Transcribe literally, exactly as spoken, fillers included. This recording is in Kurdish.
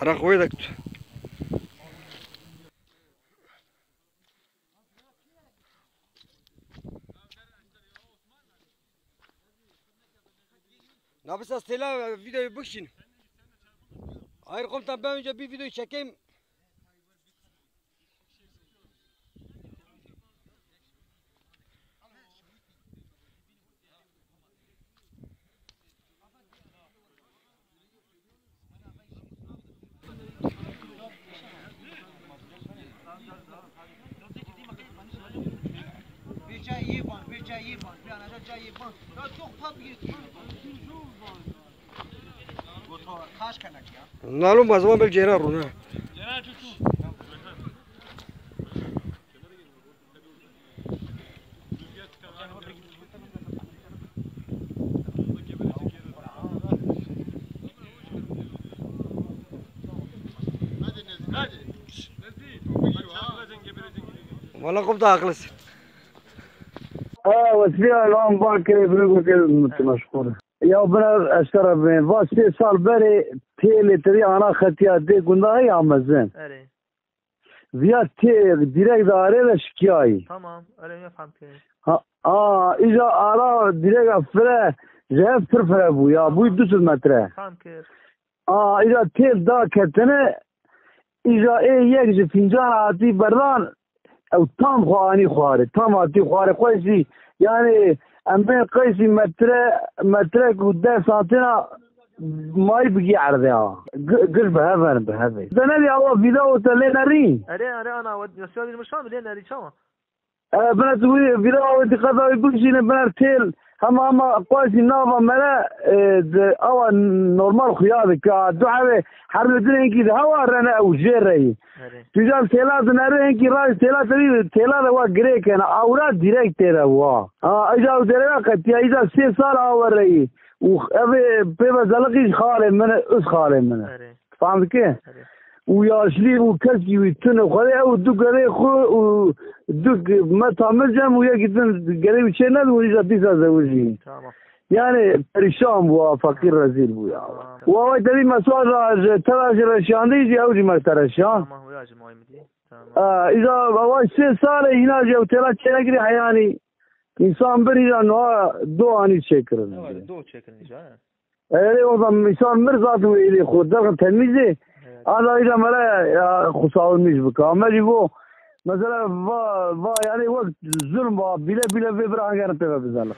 Ara xwe dek. Nabisa stêla videoyu bikişîn. Hayır komutan, ben önce bir video çekeyim. Nalû me ziman bil cêra rûne. Valla komutan, haklısın. Ha, wesîya lan ba kê, bine gotê min tu meşgûl. Ya bine ez te re bê. Va sê sal berê têlê te dî ana xetiya dê gunda heye ya mezin. Erê. Viya tê direk de arê de şikiyayî. Tamam, erê, ne fam kir. Ha, a, îca ara direk a fire, ji hev pir fire bû ya, bûyî du sed metre. Fam kir. A, îca têl da ketine, îca ê yek ji fîncan hatî berdan, ew tam xwe anî xwarê, tam hatî xwarê, qeysî, yani, em bên qeysî metre, metrek û deh santîna mayî bigî erdê ha. Gi-, giş bi hev in, bi hev ê. Te nedî awa vîdeo te lê nerî? Erê, erê, ana, we, ya siya dî min şan lê nerî çawa? E, bine tu wî vîra wê diqeta wî bikişîne bine têl. Hema hema quasî nava me re, e, di awa normal xuya dike. Ha, du hevê her li din hinkî di hewa rene ew jê re yî. Erê. Tu jan têla dinere hinkî ray têla te bî, têla de wa girê kene. Awra direkt tê de wa. Ha, îca ew derê qetiya, îca sê sal awe re yî. Û ev ê pê ve zeliqî ji xalê min e, iz xalê min e. Erê. Fam dike? Erê. Û yaşlî û keskî wî tune xwedê ew du gerê xwe û du ge-, meta min cem û yekî din gerê wî çê nedin û îca dîsa zewicî. Tamam. Yani perîşan bû, a, fakir rezîl bû ya. Tamam. Wa wê tevî mesaj a ji tera ji reşandî jî ew jî me tereşan. Tamam, wê jî mayî min dî. Tamam. A, îca wa sê salê hîna jî ew têla çênekirî heyanî. Însan bir îca niha do anî çêkirin. Evet, do çêkirin îca, he. Erê, o zaman insan mir zaten wê ilê xwe derxin temîzê. Evet. Ada îca me re ya xusawin mîş bike. Ame jî bo, mesela, va, va, yani wek zulm va, bile bile vê bir hangerin pê ve bizanlık.